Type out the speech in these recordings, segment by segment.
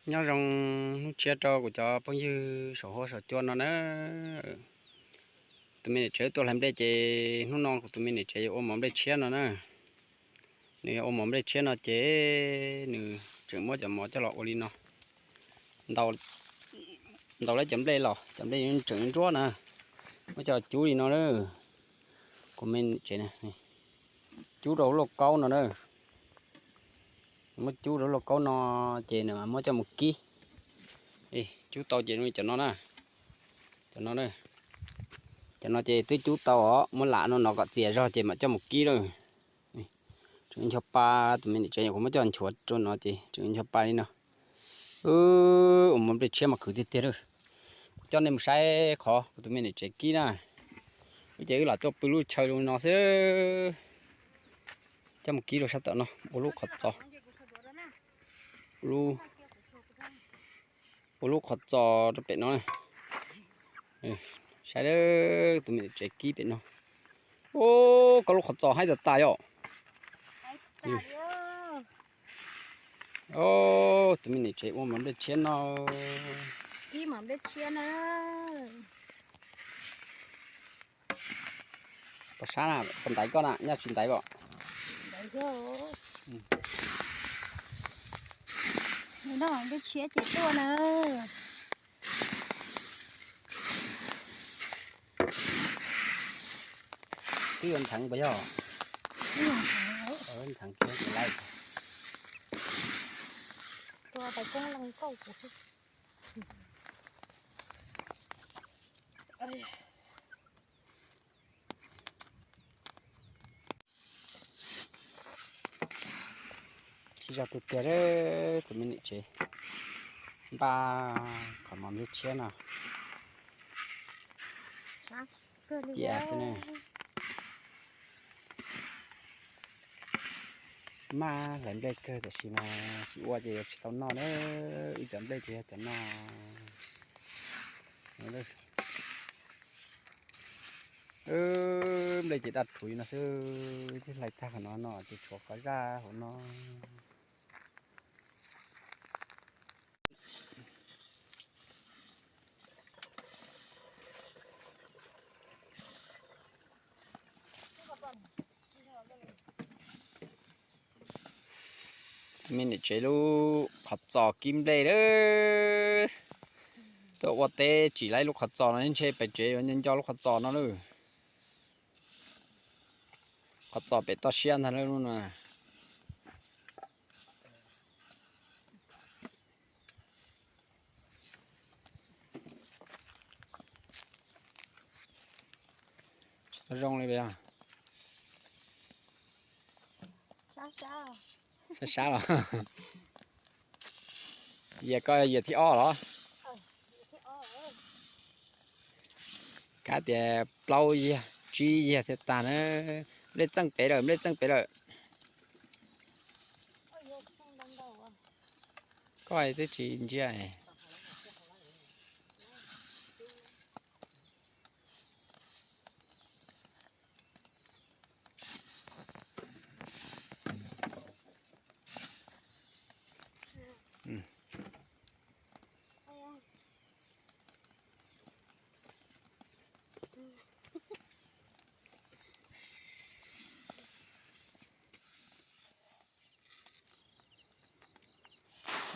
Nyob zoo hnub tshiab rau kuv cov phooj ywg saum huab saum cua no na. Tus me niam tsev tuaj hlais nplej ces hnub no kuv tus me niam tsev yuav ua mov nplej tshiab no na. Nws yuav ua mov nplej tshiab no ces nws tseem muab cov mov coj los ua li no. Ntaus, ntaus lawv cov nplej los, cov nplej tseem nruab na, muab coj cub li no na. Kuv me niam tsev cub rau lub lauj kaub no na. Muab cub rau lub lauj kaub no ces nws muab coj mus kib. Cub tau ces cov no na, cov no, cov no ces twb cub tau os, muab lam no no kom txias zog ces mam coj mus kib lawm. Tseem ncho pa, tus me niam tsev kuv muab coj nchuav rau no ces tseem ncho pa li no. Ua mov nplej tshiab mas khwv tiag tiag lawm. Kuv coj nej mus saib qhov kuv tus me niam tsev kib na. Wb ces wb lam tuaj pw lub chaw zoo li no xwb. Coj mus kib rau sab tom no ua lub qhov txos, ua lub qhov txos rau pem no. Saib tus me niam tsev kib pem no. Ub, koj lub qhov txos haib tas tas yom. Tus me niam tsev ua mov nplej tshiab no. Kib mov nplej tshiab na. Pos sab na, pos ntaiv koj na, nyaj tsis ntaiv koj. Nplej tshiab ces tuaj na. Twb yuav ntheev puas yog? Ntheev kiag ces laib. Tua tais koob leej kauj kuv. Tsis zog tiag tiag, tus me niam tsev npaj qhov mov nplej tshiab no. Tias xwb ne. Maj hlais nplej kawg tiam sis mas tsis ua ces yuav tsis tau noj na. Ib cov nplej ces yog cov no. Nplej ces daj rhuv li no xwb, twb hlais tag qhov no no ces tshuav qhov zaj hauv no. Me niam tsev lub qhov txos kib nplej lawm. Tuaj ua teb tsim laib lub qhov txos no ntshe pem tsev yuav nco nco lub qhov txos no lawm. Qhov txos pem toj siab ntag lub no. Tsis tau zoo li os. Sab sab los? Yias koj yias thib ob los? Kav tias plaub yias tsib yias thiaj tag na. Nplej txeej pem lawm, nplej txeej pem lawm. Koj twb tsis ntsia.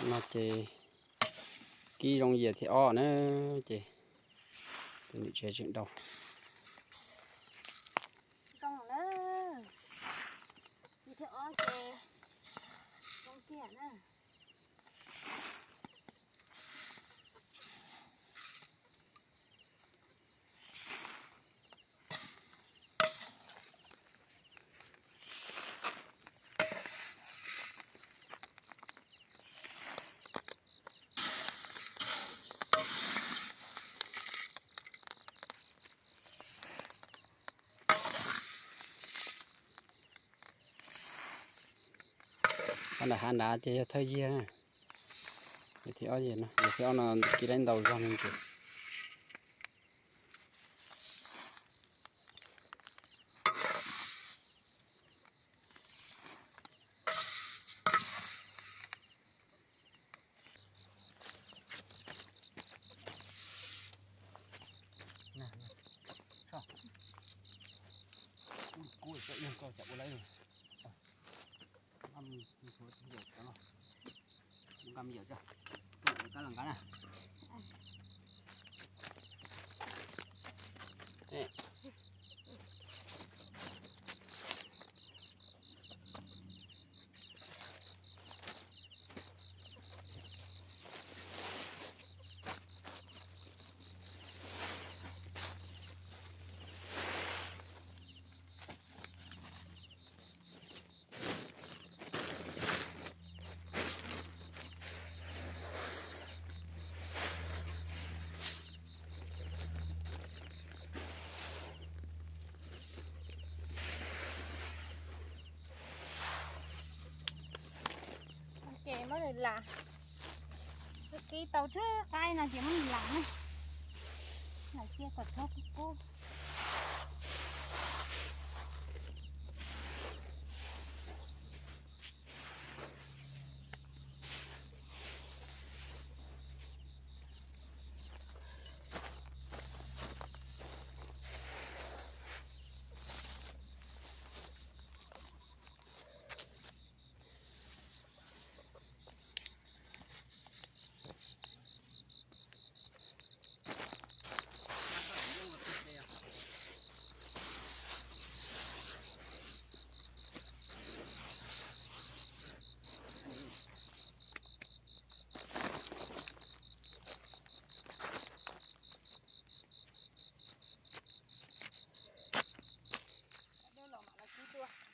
No ces kib zoo yias thib ob na, ces tus niam tsev tseem dau. Qhov nram hav nrad ces yog thawj yias, yias thib ob, yias no, yias thib ob no kib laib ntau zog me ntsis. Ua lawv, nkam yawm, nkam yawm, kab las nqa na. Ces muab lam, kib tau tsawg qaib no ces muab lam na, lam cia kom txhob kub kub.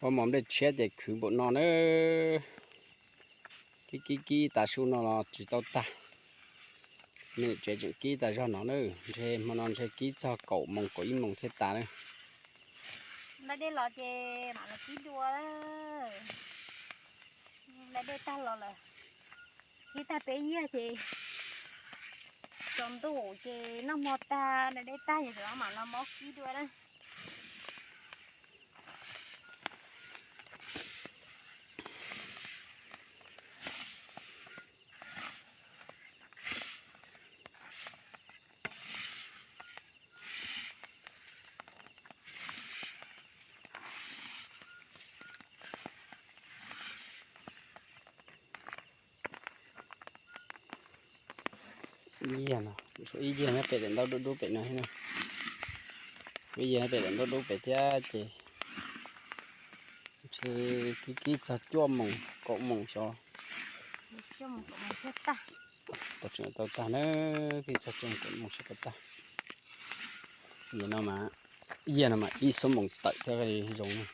Ua mov nplej tshiab ces khwv npaum no na. Kib kib kib tas su no los tsis tau tag. Me tsev tseem kib tas zog no na, ntshe hmo no ntshe kib txog kaum moos kaum ib moos thiaj tas na. Nplai dej los ces mam los kib dua. Nplai dej tag los lawm, kib tag peb yag ces tsaus ntuj ces noj hmo tag, nplai dej tag ces mam los mob kib dua na. Ib yag no, ib yag nyob pem daim ntaub dub dub pem no thiab na. Ib yag nyob pem daim ntaub dub pem thiab ces ntshe kib kib txog cuaj moos kaum moos xyov puas tseem tau tag na, kib txog cuaj moos kaum moos xyov puas tag. Yam no mas, yam no mas ib xuab moos tawm thiab zoo na.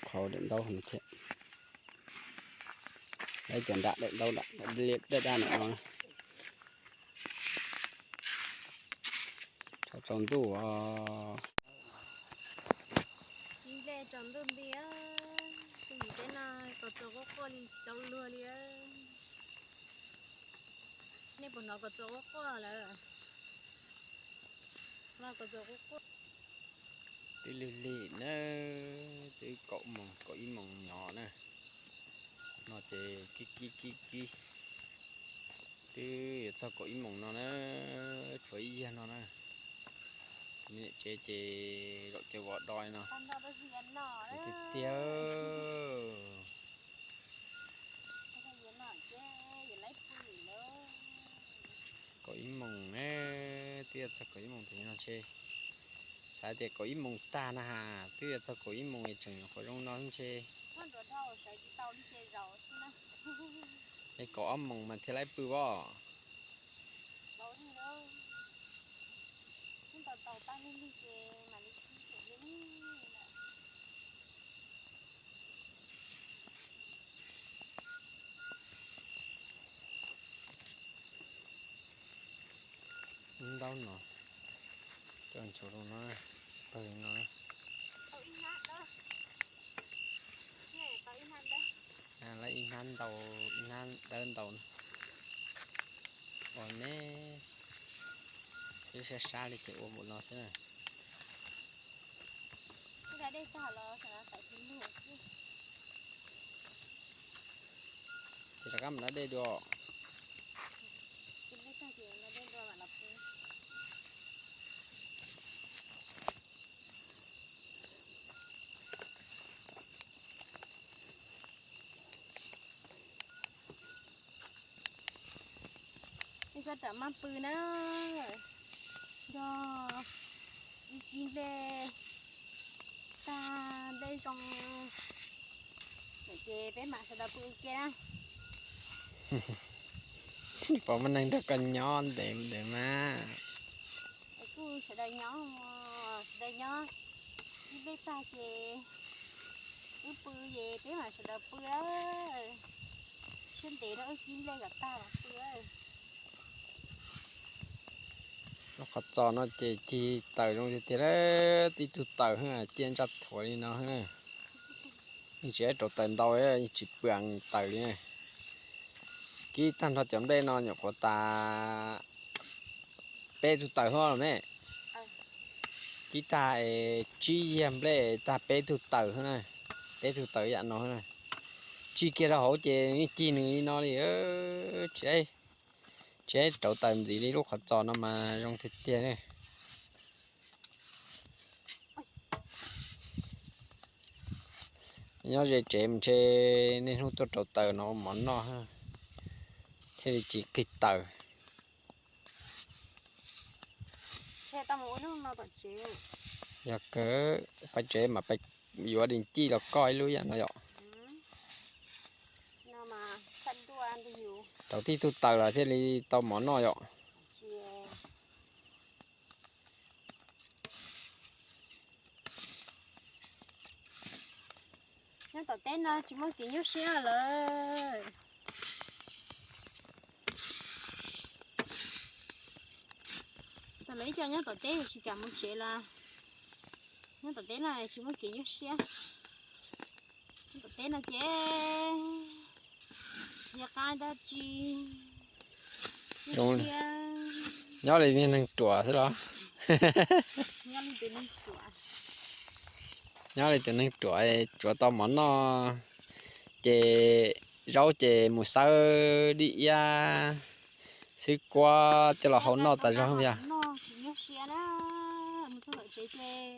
Qhov daim ntaub no thiab, lawv cov nram daim ntaub daj daj no. Tsaus ntuj os. Kib nplej tsaus ntuj nti, twb yim teb no kom txaus quaj quaj li tsis tau luag li. Nej puas hnov kom txaus quaj quaj lawm? Los kom txaus quaj quaj. Twb lig lig na, twb kaum moos kaum ib moos nyob na. No ces kib kib kib kib, twb yuav txog kaum ib moos no na, tshuav ib yag no na. Niam tsev ces zaum cav vov do no. Tiag tiag. Kaum ib moos na, twb yuav txog kaum ib moos tam no ntshe, xav tias kaum ib moos tag na has, twb yuav txog kaum ib moos es tseem nyuam qhuav zoo no ntshe. Es kaum ob moos mas thiaj li pw os. Ntaub no, coj ntsug rau no, pawg no. Lawv ib hnab ntau, ib hnab dawb ntau na. Ua me, twb sab sab li ces ua npaum no xwb na. Ces rov qab mam nplai dej dua. Ces rov qab mam nplai dej dua mam los pw. Koj rov maj pw na, nrog ib kib nplej tag, nplej zoo lawm ces peb mam sawv daws pw ua ke na. Pom muaj neeg nrog koj nyob ntev ntev mas. Es kuj sawv daws nyob, sawv daws nyob ib nplej tag ces wb pw, ces peb mam sawv daws pw. Siab ntev rau wb kib nplej kom tag los pw. Lub qhov txos no ces cig taws zoo tiag tiag, tib tug taws xwb, ciaj ntsaj thuav li no xwb na. Yeej tsis rauv taws ntau, yeej tsis pw taws li na. Kib tag nrho cov nplej no nyuam qhuav tas peb tug taws xwb los me. Kib tag es tsib yiag nplej tag peb tug taws xwb na. Peb tug taws yam no xwb na. Tsig kiag rau hauv ces yeej cig nws li no li. Tsis, tsis rauv taws ntxiv li, lub qhov txos no mas zoo tiag tiag ne. Nyob ze tsev mas ntshe niaj hnub tuaj rauv taws no ua mov noj thiaj li tsis qig taws. Yog kawg, pais tsev mas pais yuav dis cij los koj ib lub yam no yom. Rauv tib tug taws los thiaj li tau mov noj yom. Nyob tom teb no tsis muaj kev nyuaj siab lawm. Tau lawv ib co nyob tom teb tsis kam mus tsev los, nyob tom teb no tsis muaj kev nyuaj siab. Nyob tom teb no ces yog qab dab tsi nyuaj siab. Nyob li niag neeg ruam xwb los? Nyob li tus neeg ruam, tsuav tau mov noj ces zaub ces mus xawb dib iab, xwb kuab coj los hau noj tas zog yog. Tsis nyuaj siab na, mus txog tom tsev ces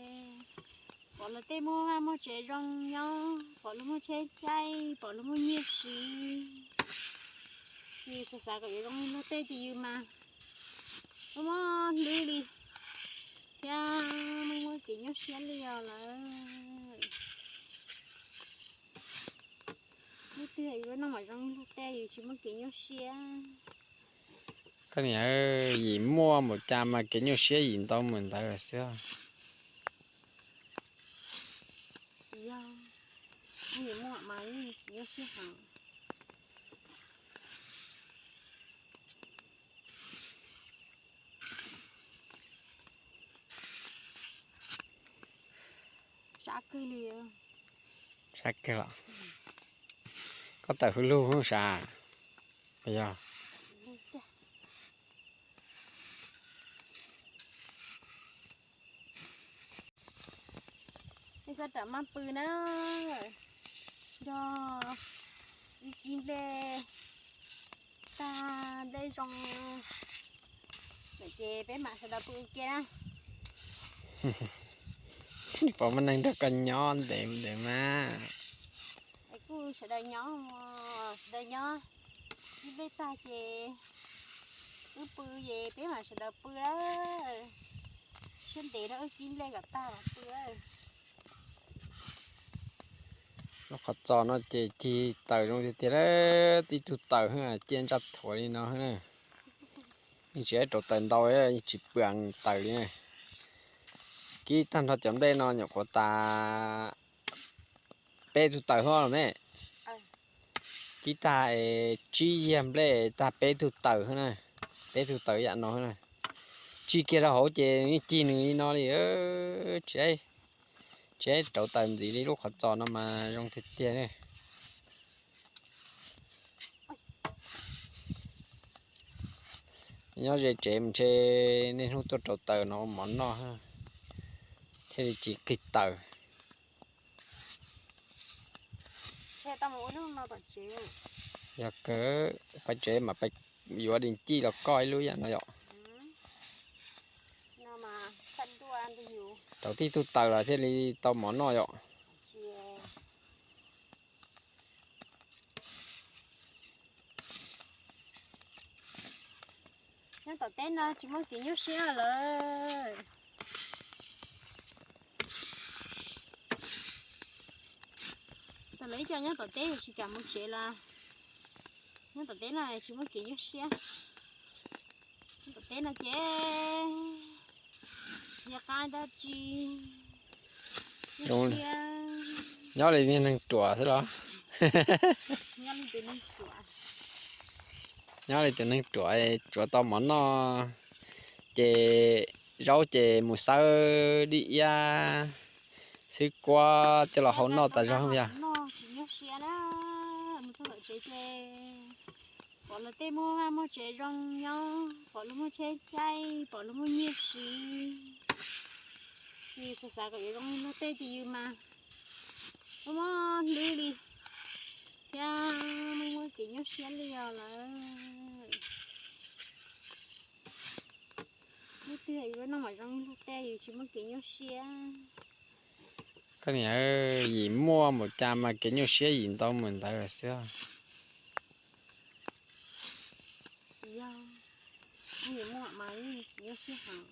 pom luag tej muaj vaj muaj tsev zoo nyob, pom luag muaj tsheb caij, pom luag muaj nyiaj siv. Ces xav xav kom yuav zoo li luag tej ces yus mas muaj muaj hlwb li thiab, muaj muaj kev nyuaj siab li os lawm. Hnub twg yus lub neej mam zoo li luag tej, yus tsis muaj kev nyuaj siab. Koj niam, yim muaj npaum cas mas kev nyuaj siab yim ntau mus ntawd xwb. Yog, yim muaj mas yeej tsis nyuaj siab heev. Sab kawg li. Sab kawg los? Koj tawm hwj lug sav, yog. Koj rov maj pw na, nrog ib kib nplej tag, nplej zoo lawm ces peb mam sawv daws pw ua ke na. Pom muaj neeg nrog koj nyob ntev ntev mas. Es kuj sawv daws nyob, sawv daws nyob ib nplej tag ces wb pw, ces peb mam sawv daws pw. Siab ntev rau wb kib nplej kom tag los pw. Lub qhov txos no ces cig taws zoo tiag tiag, tib tug taws xwb, ciaj ntsaj thuav li no xwb na. Yeej tsis rauv taws ntau, yeej tsis pw taws li na. Kib tag nrho cov nplej no nyuam qhuav tas peb tug taws xwb los me. Kib tag es tsib yiag nplej tag peb tug taws xwb na. Peb tug taws yam no xwb na. Tsig kiag rau hauv ces yeej cig nws li no li. Tsis, tsis rauv taws ntxiv li, lub qhov txos no mas zoo tiag tiag ne. Nyob ze tsev mas ntshe niaj hnub tuaj rauv taws no ua mov noj thiaj li tsis qig taws. Yog kawg, pais tsev mas pais yuav dis cij los koj ib lub yam no yom. Rauv tib tug taws los thiaj li tau mov noj yom. Tom teb no tsis muaj kev nyuaj siab lawm. Tau lawv ib co nyob tom teb tsis kam mus tsev los nyob tom teb no tsis muaj kev nyuaj siab. Nyob tom teb no ces yog qab dab tsi nyuaj siab. Nyob li neeg ruam xwb los? Nyob li tus neeg ruam, nyob li tus neeg ruam tsuav tau mov noj ces zaub ces mus xawb dib iab xwb kuab coj los hau noj tas zog yog. Tsis nyuaj siab na, mus txog tom tsev ces pom luag tej muaj vaj muaj tsev zoo nyob, pom luag muaj tsheb caij, pom luag muaj nyiaj siv. Ces xav xav kom yuav zoo li luag tej ces yus mas muaj muaj hlwb li thiab, muaj muaj kev nyuaj siab li os lawm. Hnub twg yus lub neej mam zoo li luag tej, yus tsis muaj kev nyuaj siab. Koj niam, yim muaj npaum cas mas kev nyuaj siab yim ntau mus ntawd xwb. Yog, yim muaj mas yeej tsis nyuaj siab heev.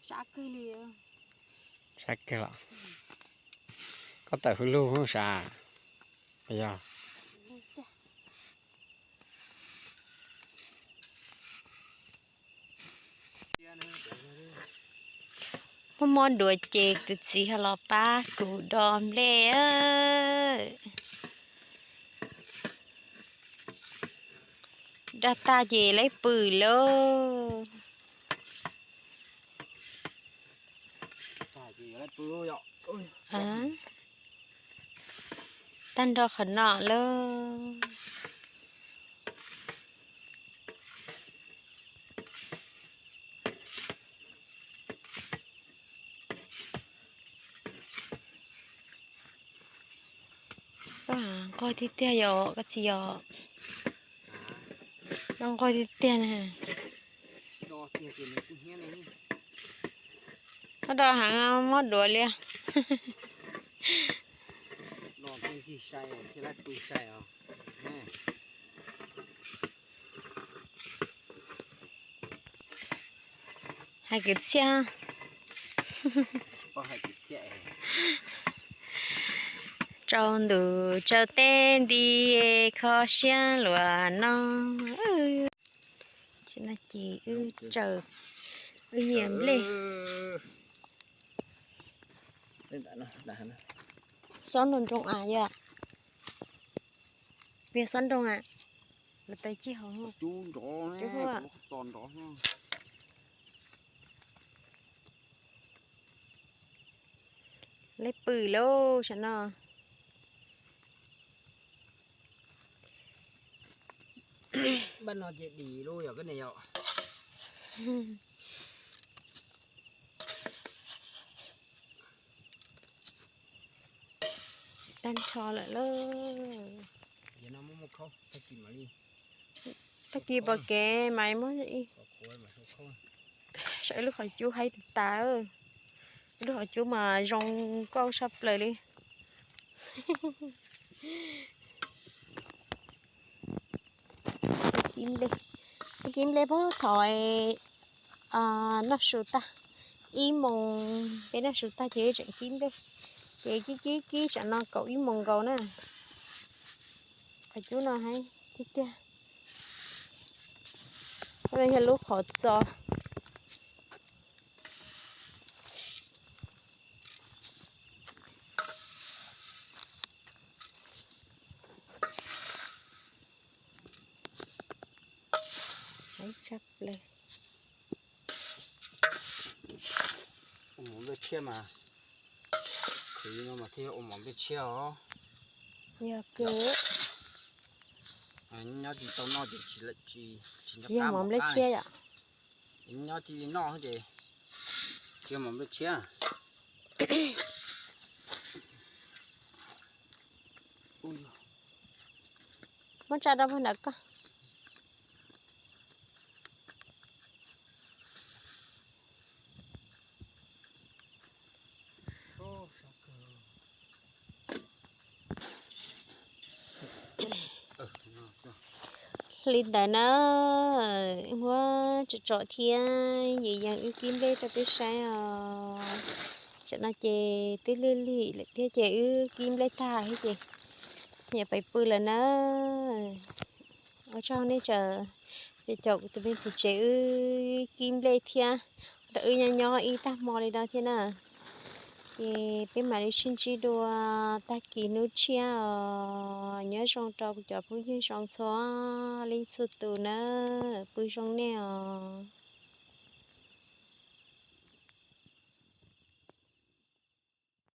Sab kawg li. Sab kawg los? Koj tawm hwj lug sav, yog. Muaj mob duav ces kwv txiv ho los pab kuv do nplej. Do tag ces laib pw lauj. Tag nrho qhov no lauj. Koj nquag tiag tiag yom, koj txiv yom? Koj nquag tiag tiag na. Koj do heev mob duav li. Hais kwv txhiaj. Tsau ntuj tsau teb nti, kho siab luag no. Tsis no ces wb tsaws, wb nyiam nplej. Xob nroo nroo as yom. Yog xob nroo as, lawv taw cig hauv. Leb pw lauj saum no. Npaj no ces dim lauj yom koj niam yom. Tag nrho lawm lauj. Tag kis pom kev mas muab ib, saib lub qhov cub haib tas tas, lub qhov cub mas zoo nkauj tshaj plaws li. Kib nplej, kib nplej puag thaum noj su tag, ib moos peb noj su tag ces wb tseem kib nplej, ces kib kib kib tsam no kaum ib moos nkaus na. Qhov cub no haib tiag tiag. Qhov no yog lub qhov txos. Haib tshaj plaws. Ua mov nplej tshiab mas, khwv no mas thiaj ua mov nplej tshiab os. Yog kawg. Nyob tsis tau noj ces tsis, tsis yog mov nplej tshiab yom. Nyob tsis li noj ces tsis yog mov nplej tshiab. Muab tsa rau puag nram koj. Li ntawd na, muab tsom tsom thiab yeej yees wb kib nplej rau peb saib os. Tam no ces twb lig lig lawm thiab ces wb kib nplej tag thiab ces yog pais pw lawm na. Ua tsaug nej tsav, ces caum kuv tus me txiv tsev wb kib nplej thiab, rau wb nyob nyob ib tag hmo li no thiab na. Ces peb mam li sib ntsib dua tag kis hnub tshiab os. Nyob zoo rau kuv cov phooj ywg zoo txhua leej txhua tus na, pw zoo nej os.